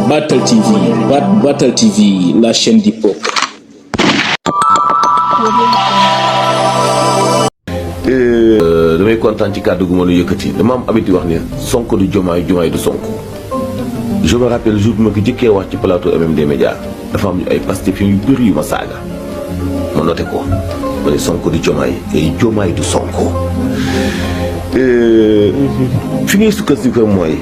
Battle TV, Battle TV, la chaîne du peuple. damay kontaan ci kàddu gu ma la yëkkati dama am habitude wax ni Sonko du Diomaye Diomaye du Sonko. Je me rappelle jour bi ma ko jëkkee wax ci plateau MMD Média dafa am ay Pastef yu bëri yu ma saaga ma noté ko ma ne Sonko du Diomaye et Diomaye du Sonko. fi ngay sukkandiku mooy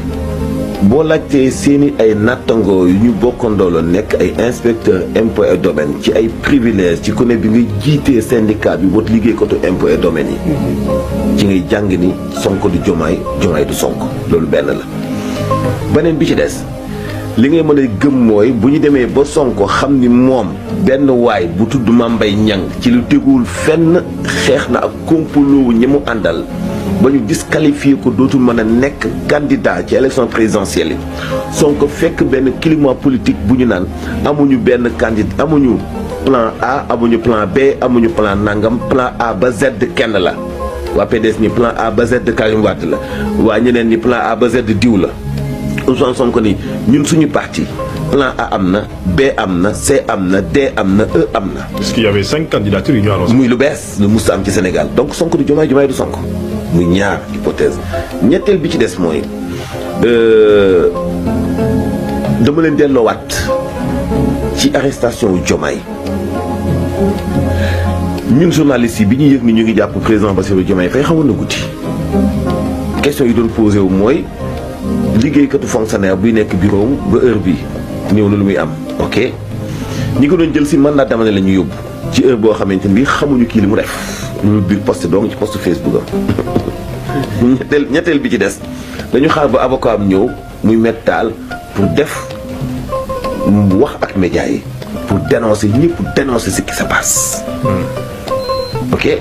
boo laajtee seeni ay nattangoo yu ñu bokkandoo la nekk ay inspecteur impôt et domaine ci ay privilèges ci ku ne bi nga jiitee syndicat bi bot liggéey kotu impôt et domaine yi ci ngay jàng ni Sonko du Diomaye Diomaye du Sonko loolu benn la. beneen bi ci des li ngay mën a gëm mooy bu ñu demee ba Sonko xam ni moom benn waay bu tudd Mame Mbaye Niang ci lu teguwul fenn xeex na ak complot ñi mu àndal ba ñu disqualifié ko dootul mën a nekk candidat ci élection présidentielle yi Sonko fekk benn climat politique bu ñu naan amuñu benn candidat amuñu plan A amuñu plan B amuñu plan nangam plan A ba Z kenn la waa PDS ni plan A ba Z Karim Wade la waa ñeneen ni plan A ba Z diw la Ousmane Sonko ni ñun suñu parti plan A am na B am na C am na D am na E am na. Parce qu'il y avait 5 candidatures yu ñu annoncé. muy lu bees lu mus am ci Sénégal donc Sonko du Diomaye Diomaye du Sonko muy ñaar hypothèse ñetteel bi ci des mooy dama leen delloowaat ci arrestation wu Diomaye ñun journalistes yi bi ñu yëg ni ñu ngi jàpp président Bassirou Diomaye Faye xawoon na guddi question yi doon posé wu mooy liggéeykatu fonctionnaire buy nekk bureau ba heure bi ñëw na lu muy am ok ñi ko doon jël si mandat d'amener la ñu yóbbu ci heure boo xamante ni xamuñu kii li mu def lu biir poste donc ci poste Facebook am ñetteel bi ci des dañu xaar ba avocat am ñëw muy mettaal pour def wax ak médias yi pour dénoncer ñëpp dénoncer ce qui se passe ok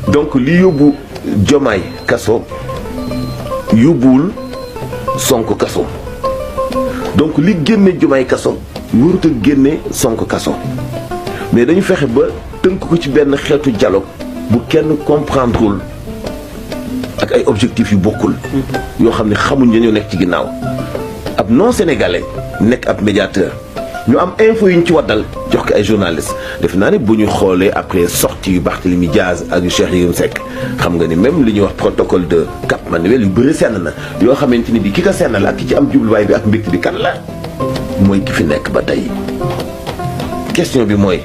donc li yóbbu Diomaye kaso yóbbuwul Sonko kaso donc li génne Diomaye kaso warut a génne Sonko kaso mais dañu fexe ba tënk ko ci benn xeetu dialogue bu kenn comprendrewul ak ay objectifs yu bokkul yoo xam ne xamuñ dañoo nekk ci ginnaaw ab non sénégalais nekk ab médiateur ñu am info yu ñu ci waddal jox ko ay journalistes def naa ne bu ñu xoolee après sortie yu Barthélémy Diaz ak yu Cheikh Yérim Seck xam nga ni même li ñuy wax protocole de Cap Manuel yu bëri senn na yoo xamante ni bi ki ko senn la ak ki ci am jubluwaay bi ak mbégte bi kan la mooy ki fi nekk ba tey question bi mooy